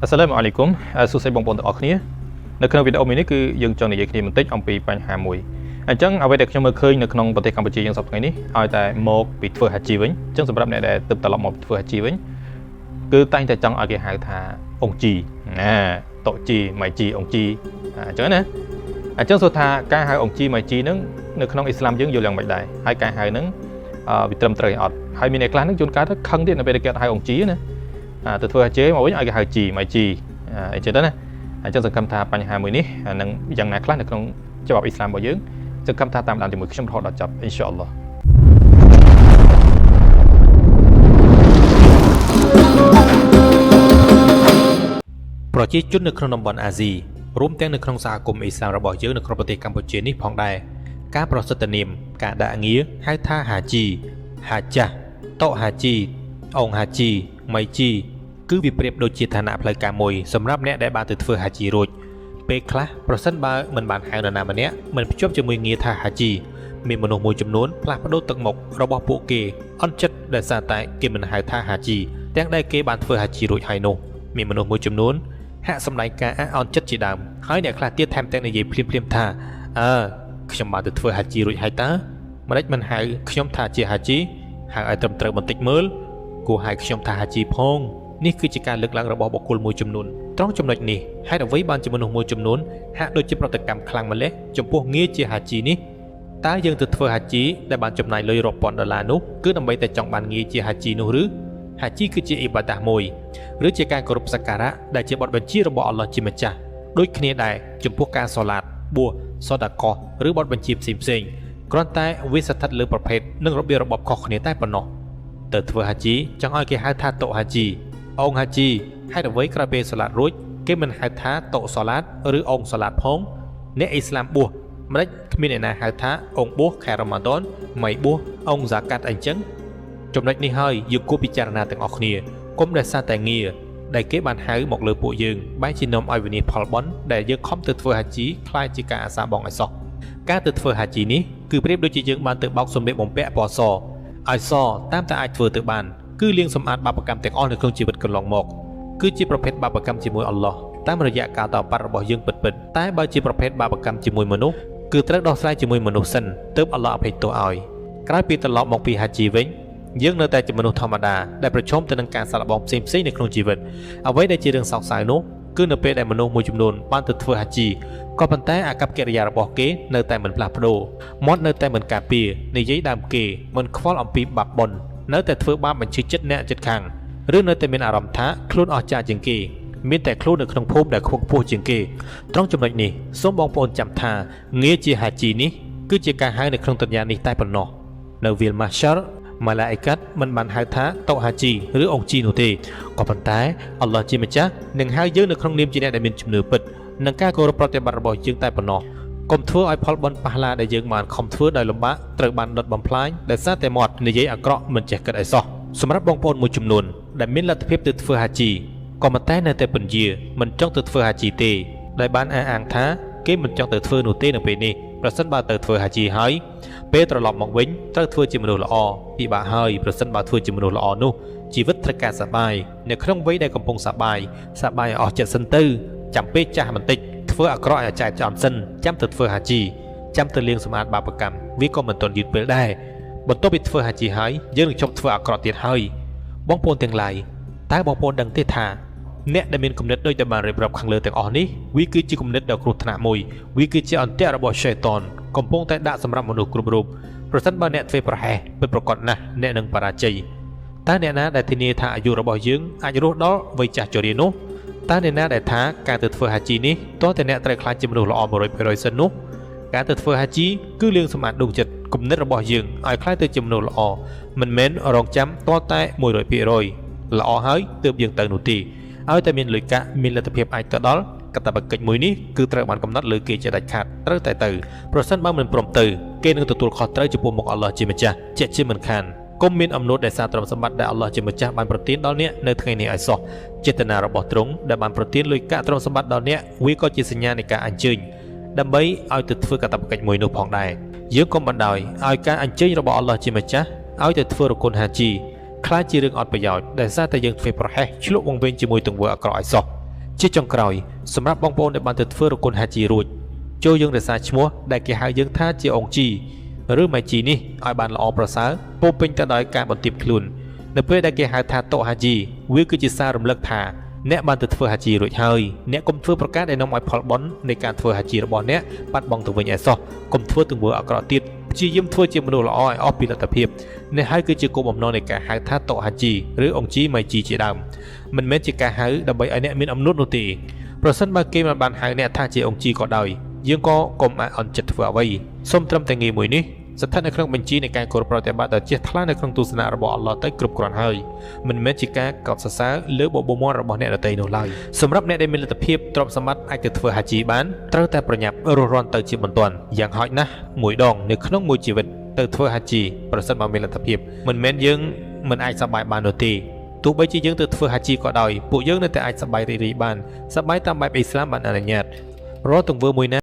អស្សឡាមអាឡៃគុំសួស្តីបងប្អូនទាំងអស់គ្នានៅក្នុងវីដេអូមួយនេះគឺយើងចង់និយាយគ្នាបន្តិចអំពីបញ្ហាមួយអញ្ចឹងអ្វីដែលខ្ញុំមើលឃើញនៅក្នុងប្រទេសកម្ពុជាយើងសប្តាហ៍ថ្ងៃនេះឲ្យតែមកពីធ្វើហាជីវិញអញ្ចឹងសម្រាប់អ្នកដែលទើបត្រឡប់មកពីធ្វើហាជីវិញគឺតែងតែចង់ឲ្យគេហៅថាអង្គជីណាតុជីម៉ៃជីអង្គជីអញ្ចឹងណាអញ្ចឹងសួរថាការហៅអង្គជីម៉ៃជីហ្នឹងនៅក្នុងអ៊ីស្លាមយើងយល់យ៉ាងម៉េចដែរហើយការហៅហ្នឹងវាត្រឹមត្រូវអត់ហើយមានអ្នកខ្លះហ្នឹងជួនកាលទៅខឹងទៀតនៅពេលដែលគេហៅអង្គជីណាទៅធ្វើហាជីមកវិញឲ្យគេហៅជីម៉ៃជីអញ្ចឹងទៅណាអញ្ចឹងសង្ឃឹមថាបញ្ហាមួយនេះនឹងយ៉ាងណាខ្លះនៅក្នុងច្បាប់អ៊ីស្លាមរបស់យើងសង្ឃឹមថាតាមដានជាមួយខ្ញុំរហូតដល់ចប់អ៊ីនសាអល់ឡោះ ប្រជាជននៅក្នុងតំបន់អាស៊ីរួមទាំងនៅក្នុងសហគមន៍អ៊ីស្លាមរបស់យើងនៅក្នុងប្រទេសកម្ពុជានេះផងដែរការប្រសិទ្ធនាមការដាក់ងារហៅថាហាជីហាចាស់តោហាជីអងហាជីម៉ៃជីគឺវាប្រៀបដូចជាឋានៈផ្លូវការមួយសម្រាប់អ្នកដែលបានទៅធ្វើហាជីរួចពេលខ្លះប្រសិនបើមិនបានហៅនរណាម្នាក់មិនភ្ជាប់ជាមួយងារថាហាជីមានមនុស្សមួយចំនួនផ្លាស់ប្ដូរទឹកមុខរបស់ពួកគេអន់ចិត្តដោយសារតែគេមិនហៅថាហាជីទាំងដែលគេបានធ្វើហាជីរួចហើយនោះមានមនុស្សមួយចំនួនហាក់សម្ដែងការអអន់ចិត្តជាដើមហើយអ្នកខ្លះទៀតថែមទាំងនិយាយភ្លាមៗថាអើខ្ញុំបានទៅធ្វើហាជីរួចហើយតើម្ដេចមិនហៅខ្ញុំថាជាហាជីហៅឲ្យត្រឹមត្រូវបន្តិចមើលគួរហៅខ្ញុំថាហាជីផងនេះគឺជាការលើកឡើងរបស់បុគ្គលមួយចំនួនត្រង់ចំណុចនេះហេតុអ្វីបានជាមនុស្សមួយចំនួនហាក់ដូចជាប្រតិកម្មខ្លាំងម្ល៉េះចំពោះងារជាហាជីនេះតើយើងទៅធ្វើហាជីដែលបានចំណាយលុយរាប់ពាន់ដុល្លារនោះគឺដើម្បីតែចង់បានងារជាហាជីនោះឬហាជីគឺជាអ៊ីបាដាស់មួយឬជាការគោរពសក្ការៈដែលជាបទបញ្ជារបស់អល់ឡោះជាម្ចាស់ដូចគ្នាដែរចំពោះការសូឡាតបួសសូដាកោះឬបទបញ្ជាផ្សេងៗគ្រាន់តែវាស្ថិតលើប្រភេទនិងរបៀបរបបខុសគ្នាតែប៉ុណ្ណោះទៅធ្វើហាជីចង់ឲ្យគេហៅថាតុហាជីអងហាជីហេតុអ្វីក្រោយពេលសូឡាតរួចគេមិនហៅថាតុសូឡាតឬអងសូឡាតផងអ្នកអ៊ីស្លាមបួសម្ដេចគ្មានអ្នកណាហៅថាអងបួសខែរ៉ាម៉ាដនម៉ៃបួសអងហ្សាកាត់អីចឹងចំណុចនេះហើយយើងគួរពិចារណាទាំងអស់គ្នាកុំដែលសារតែងារដែលគេបានហៅមកលើពួកយើងបែរជានាំឲ្យវិនិច្ឆ័យផលបុណ្យដែលយើងខំទៅធ្វើហាជីក្លាយជាការអាសាបងឲ្យសោះការទៅធ្វើហាជីនេះគឺប្រៀបដូចជាយើងបានទៅបោកសម្លៀកបំពាក់ពណ៌សឲ្យសតាមតែអាចធ្វើទៅបានគឺលាងសម្អាតបាបកម្មទាំងអស់នៅក្នុងជីវិតកន្លងមកគឺជាប្រភេទបាបកម្មជាមួយអល់ឡោះតាមរយៈការតបបាត់របស់យើងពិតៗតែបើជាប្រភេទបាបកម្មជាមួយមនុស្សគឺត្រូវដោះស្រាយជាមួយមនុស្សសិនទើបអល់ឡោះអភ័យទោសឲ្យក្រោយពីត្រឡប់មកពីហាជីវិញយើងនៅតែជាមនុស្សធម្មតាដែលប្រឈមទៅនឹងការសាកល្បងផ្សេងៗនៅក្នុងជីវិតអ្វីដែលជារឿងសោកសៅនោះគឺនៅពេលដែលមនុស្សមួយចំនួនបានទៅធ្វើហាជីក៏ប៉ុន្តែអាកប្បកិរិយារបស់គេនៅតែមិនផ្លាស់ប្ដូរមាត់នៅតែមិនការពារនិយាយដើមគេមិនខ្វល់អំពីបាបបុណ្យនៅតែធ្វើបាបបញ្ឈឺចិត្តអ្នកជិតខាងឬនៅតែមានអារម្មណ៍ថាខ្លួនអស្ចារ្យជាងគេមានតែខ្លួននៅក្នុងភូមិដែលខ្ពង់ខ្ពស់ជាងគេត្រង់ចំណុចនេះសូមបងប្អូនចាំថាងារជាហាជីនេះគឺជាការហៅនៅក្នុងទញ្ញានេះតែប៉ុណ្ណោះនៅវាលម៉ាសាល់ម៉ាឡាអ៊ីកាត់មិនបានហៅថាតុហាជីឬអង្គជីនោះទេក៏ប៉ុន្តែអល់ឡោះជាម្ចាស់នឹងហៅយើងនៅក្នុងនាមជាអ្នកដែលមានជំនឿពិតនិងការគោរពប្រតិបត្តិរបស់យើងតែប៉ុណ្ណោះកុំធ្វើឲ្យផលបុណ្យប៉ះឡាដែលយើងបានខំធ្វើដោយលំបាកត្រូវបានដុតបំផ្លាញដោយសារតែមាត់និយាយអាក្រក់មិនចេះគិតឲ្យសោះសម្រាប់បងប្អូនមួយចំនួនដែលមានលទ្ធភាពទៅធ្វើហាជីក៏ប៉ុន្តែនៅតែពន្យាមិនចង់ទៅធ្វើហាជីទេដែលបានអះអាងថាគេមិនចង់ទៅធ្វើនោះទេនៅពេលនេះប្រសិនបើទៅធ្វើហាជីហើយពេលត្រឡប់មកវិញត្រូវធ្វើជាមនុស្សល្អពិបាកហើយប្រសិនបើធ្វើជាមនុស្សល្អនោះជីវិតត្រូវការសប្បាយនៅក្នុងវ័យដែលកំពុងសប្បាយសប្បាយឲ្យអស់ចិត្តសិនទៅចាំពេលចាស់បន្តិចធ្វើអាក្រក់ឲ្យចែកចំសិនចាំទៅធ្វើហាជីចាំទៅលាងសម្អាតបាបកម្មវាក៏មិនទាន់យឺតពេលដែរបន្ទាប់ពីធ្វើហាជីហើយយើងនឹងជប់ធ្វើអាក្រក់ទៀតហើយបងប្អូនទាំងឡាយតើបងប្អូនដឹងទេថាអ្នកដែលមានគំនិតដូចតែបានរៀបរាប់ខាងលើទាំងអស់នេះវាគឺជាគំនិតដ៏គ្រោះថ្នាក់មួយវាគឺជាអន្ទាក់របស់ឆៃតនកំពុងតែដាក់សម្រាប់មនុស្សគ្រប់រូបប្រសិនបើអ្នកធ្វើប្រហែសពិតប្រាកដណាស់អ្នកនឹងបរាជ័យតើអ្នកណាដែលធានាថាអាយុរបស់យើងអាចរស់ដល់វ័យចាស់ជរានោះតើអ្នកណាដែលថាការទៅធ្វើហាជីនេះតើតែអ្នកត្រូវក្លាយជាមនុស្សល្អ 100% សិននោះការទៅធ្វើហាជីគឺលាងសម្អាតដួងចិត្តគំនិតរបស់យើងឲ្យក្លាយទៅជាមនុស្សល្អមិនមែនរងចាំតតែ 100% ល្អហើយទើបយើងទៅនោះទេឲ្យតែមានលុយកាក់មានលទ្ធភាពអាចទៅដល់កាតព្វកិច្ចមួយនេះគឺត្រូវបានកំណត់លើគេជាដាច់ខាតត្រូវតែទៅប្រសិនបើមិនព្រមទៅគេនឹងទទួលខុសត្រូវចំពោះមុខអល់ឡោះជាម្ចាស់ជាក់ជាមិនខានកុំមានអំណួតដែលសារទ្រព្យសម្បត្តិដែលអល់ឡោះជាម្ចាស់បានប្រទានដល់អ្នកនៅថ្ងៃនេះឲ្យសោះចេតនារបស់ទ្រង់ដែលបានប្រទានលុយកាក់ទ្រព្យសម្បត្តិដល់អ្នកវាក៏ជាសញ្ញានៃការអញ្ជើញដើម្បីឲ្យទៅធ្វើកាតព្វកិច្ចមួយនោះផងដែរយើងកុំបណ្ដោយឲ្យការអញ្ជើញរបស់អល់ឡោះជាម្ចាស់ឲ្យទៅធ្វើរគុណហាជីក្លាយជារឿងអត់ប្រយោជន៍ដែលសារតែយើងធ្វើប្រហែសឆ្លក់វង្វេងជាមួយទង្វើអាក្រក់ឲ្យសោះ ជាចុងក្រោយសម្រាប់បងប្អូនដែលបានទៅធ្វើរគុណហាជីរួចចូលយើងរក្សាឈ្មោះដែលគេហៅយើងថាជាអង្គជីឬម៉ៃជីនេះឲ្យបានល្អប្រសើរពោរពេញទៅដោយការបន្ទាបខ្លួននៅពេលដែលគេហៅថាតុហាជីវាគឺជាសាររំលឹកថាអ្នកបានទៅធ្វើហាជីរួចហើយអ្នកកុំធ្វើប្រការដែលនាំឲ្យផលបុណ្យនៃការធ្វើហាជីរបស់អ្នកបាត់បង់ទៅវិញឯសោះកុំធ្វើទង្វើអាក្រក់ទៀតព្យាយាមធ្វើជាមនុស្សល្អឲ្យអស់ពីលទ្ធភាពនេះហើយគឺជាគោលបំណងនៃការហៅថាតុហាជីឬអង្គជីម៉ៃជីជាដើមមិនមែនជាការហៅដើម្បីឲ្យអ្នកមានអំនួតនោះទេប្រសិនបើគេមិនបានហៅអ្នកថាជាអង្គជីក៏ដោយយើងក៏កុំអាចអន់ចិត្តធ្វើអ្វីសូមត្រឹមតែងារមួយនេះស្ថិតនៅក្នុងបញ្ជីនៃការគោរពប្រតិបត្តិដ៏ជ្រះថ្លានៅក្នុងទស្សនៈរបស់អល់ឡោះទៅគ្រប់គ្រាន់ហើយមិនមែនជាការកោតសរសើរលើបបោមាត់របស់អ្នកដទៃនោះឡើយសម្រាប់អ្នកដែលមានលទ្ធភាពទ្រព្យសម្បត្តិអាចទៅធ្វើហាជីបានត្រូវតែប្រញាប់រស់រាន់ទៅជាបន្ទាន់យ៉ាងហោចណាស់មួយដងនៅក្នុងមួយជីវិតទៅធ្វើហាជីប្រសិនបើមានលទ្ធភាពមិនមែនយើងមិនអាចសប្បាយបាននោះទេទោះបីជាយើងទៅធ្វើហាជីក៏ដោយពួកយើងនៅតែអាចសប្បាយរីករាយបានសប្បាយតាមបែបអ៊ីស្លាមបានអនុញ្ញាតរាល់ទង្វើមួយណា